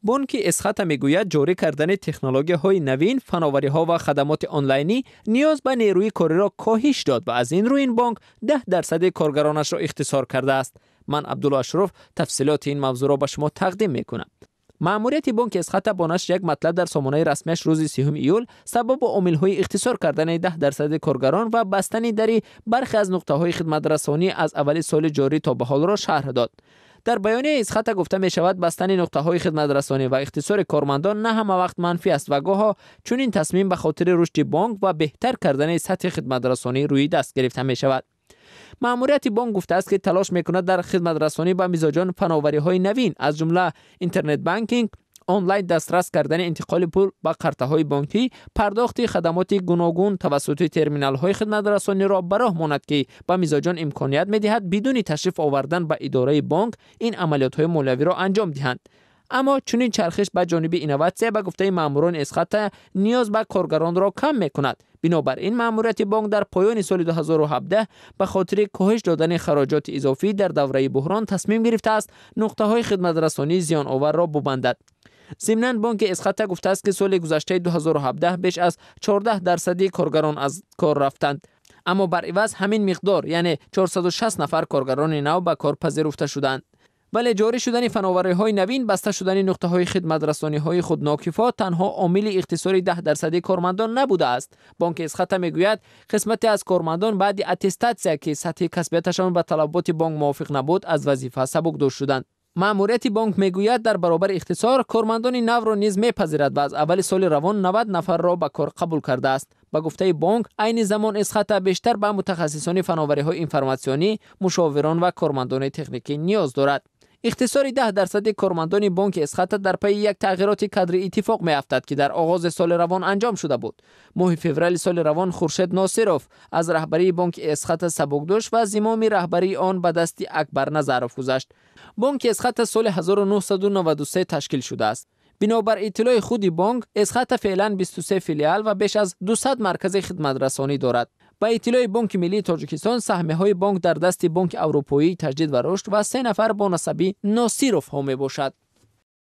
Бонки Эсхата мегӯяд, ҷорӣ кардани технологияҳои навин, фановариҳо ва хадамоти онлайнӣ ниёз ба нерӯи кориро коҳиш дод ва аз ин рӯ ин бонк 10 дарсади коргаронашро ихтисор кардааст. Ман, Абдулло Ашроф, тафсилоти ин мавзӯъро ба шумо тақдим мекунам. Маъмурияти бонки Эсхата бо нашри як матлаб дар сомонаи расмиаш рӯзи 30 июл сабабу омилҳои ихтисор кардани 10 дарсади коргарон ва бастани дари бархе аз нуқтаҳои хидматрасонӣ аз аввали соли ҷорӣ то ба ҳолро шарҳ дод. Дар баёнияи Эсхата гуфта мешавад, бастани нуқтаҳои хидматрасонӣ ва ихтисори кормандон на ҳама вақт манфӣ аст ва гоҳо чунин тасмим ба хотири рушди бонк ва беҳтар кардани сатҳи хидматрасонӣ рӯи даст гирифта мешавад. Маъмурияти бонк гуфтааст, ки талош мекунад дар хидматрасонӣ ба мизоҷон фановариҳои навин, аз ҷумла интернет банкинг, онлайн дастрас кардани интиқоли пул ба картаҳои бонкӣ, пардохти хадамоти гуногун тавассути терминалҳои хидматрасониро ба роҳ монад, ки ба мизоҷон имконият медиҳад бидуни ташриф овардан ба идораи бонк ин амалиётҳои молиявиро анҷом диҳанд. Аммо чунин чархиш ба ҷониби инноватсия, ба гуфтаи маъмурони Эсхата, ниёз ба коргаронро кам мекунад. Бинобар ин маъмурияти бонк дар поёни соли 2017 ба хотири коҳиш додани хароҷоти изофӣ дар давраи буҳрон тасмим гирифтааст нуқтаҳои хидматрасонии зиёноварро бубандад. Зимнан, бонки Эсхата гуфтааст, ки соли гузаштаи 2017 беш аз 14 дарсади коргарон аз кор рафтанд, аммо бар иваз ҳамин миқдор, яъне 460 нафар коргарони нав ба кор пазируфта шуданд. Вале ҷорӣ шудани фановариҳои навин, баста шудани нуқтаҳои хидматрасониҳои худнокифо танҳо омили ихтисори 10 дарсади кормандон набудааст. Бонки Эсхата мегӯяд, қисмате аз кормандон баъди аттестатсия, ки сатҳи касбияташон ба талаботи бонк мувофиқ набуд, аз вазифа сабукдӯш шуданд. Маъмурияти бонк мегӯяд, дар баробари ихтисор кормандони навро низ мепазирад ва аз аввали соли равон 90 нафарро ба кор қабул кардааст. Ба гуфтаи бонк, айни замон Эсхата бештар ба мутахассисони фановариҳои информатсионӣ, мушовирон ва кормандони техникӣ ниёз дорад. Ихтисори 10 дарсади кормандони бонки Эсхата дар пайи як тағйироти кадрӣ иттифоқ меафтад, ки дар оғози соли равон анҷом шуда буд. Моҳи феврали соли равон Хуршед Носиров аз раҳбарии бонки Эсхата сабукдӯш ва зимоми раҳбарии он ба дасти Акбар Назаров гузашт. Бонки Эсхата соли 1993 ташкил шудааст. Бинобар иттилои худи бонк, Эсхата феълан 23 филиал ва беш аз 200 маркази хидматрасонӣ дорад. Ба иттилои Бонки миллии Тоҷикистон, саҳмияҳои бонк дар дасти Бонки Аврупоии таҷдид ва рушд ва се нафар бо насаби Носировҳо мебошад.